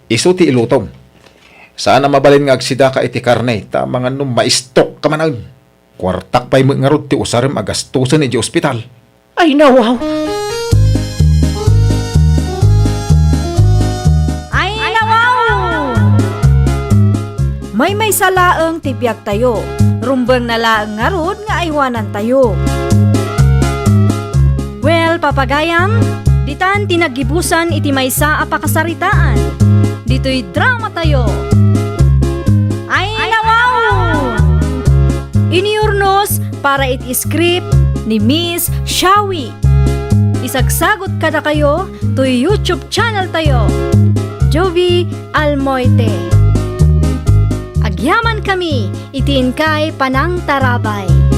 Isu ti ilutom. Saan a mabalin nga agsidaka iti karne, ta mangan no ma-stroke ka manen. Kuartak pay met ngarud ti usarem a gastosen idiay ospital. Ay, nawaw! Ay, nawaw! Maymaysa laeng ti biagtayo. Rumbengna laeng ngarud nga aywanantayo. Well, papagayam, ditan ti naggibusan iti maysa a pakasaritaan. Ditoy dramatayo. Ay, nawaw! para iti script ni Miss Shawi. Isagsagut kadakayo toy YouTube channel tayo, Jovie Almoite. Agyaman kami iti inkay panangtarabay.